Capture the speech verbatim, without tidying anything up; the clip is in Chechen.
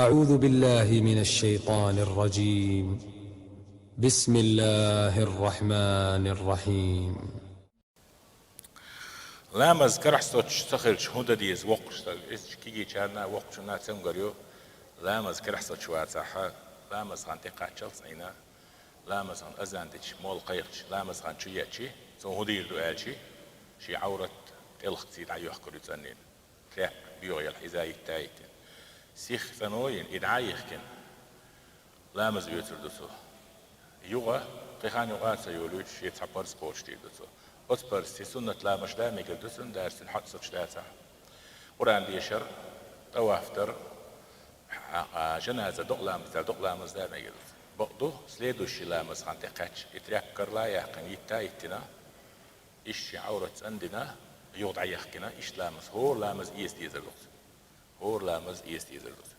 أعوذ بالله من الشيطان الرجيم. بسم الله الرحمن الرحيم. Ламаз карахь соцуш ца хилча хӀун дан деза воккхачу стага? Иза кегийчарна, воккхачунна цамгар ю. Ламаз карахь соцуш вацахь, ламаз хан тӀекхаччалц Ӏийна, ламаз хан азан дича, молла кхайкхича, ламаз хан чу еъча, цо хӀун дийр ду аьлча, шен Ӏаврат тӀелхаца дӀайохкур ю цӀанйина. Тряпка боьха елахь, иза йитта а йиттина. Сиха цӀано йина, и дӀа а йихкина, ламаз оьцур ду цо. Юха, кхин хан юкъа а ца йолуьйтуш, шен цхьа парз кхочушдийр ду цо. Оцу парзца суннат ламазаш да а мегар ду цунна, дас цуьнан хьоьца соцуш дацахь. Къуръан дешар, тӀаваф дар, а, а, жаназа докъа ламаз дар, докъа ламаз да а мегар ду цунна. Бакъду, следующий ламаз хан тӀекхаьчча, и тряпка карла а яьккхина, йитта а йиттина, иштта шен Ӏаврат цӀандина, юха дӀайихкина, иштта ламаз, хӀора ламаз эца дезар ду цо. ХӀора ламаз эца дезар ду цо.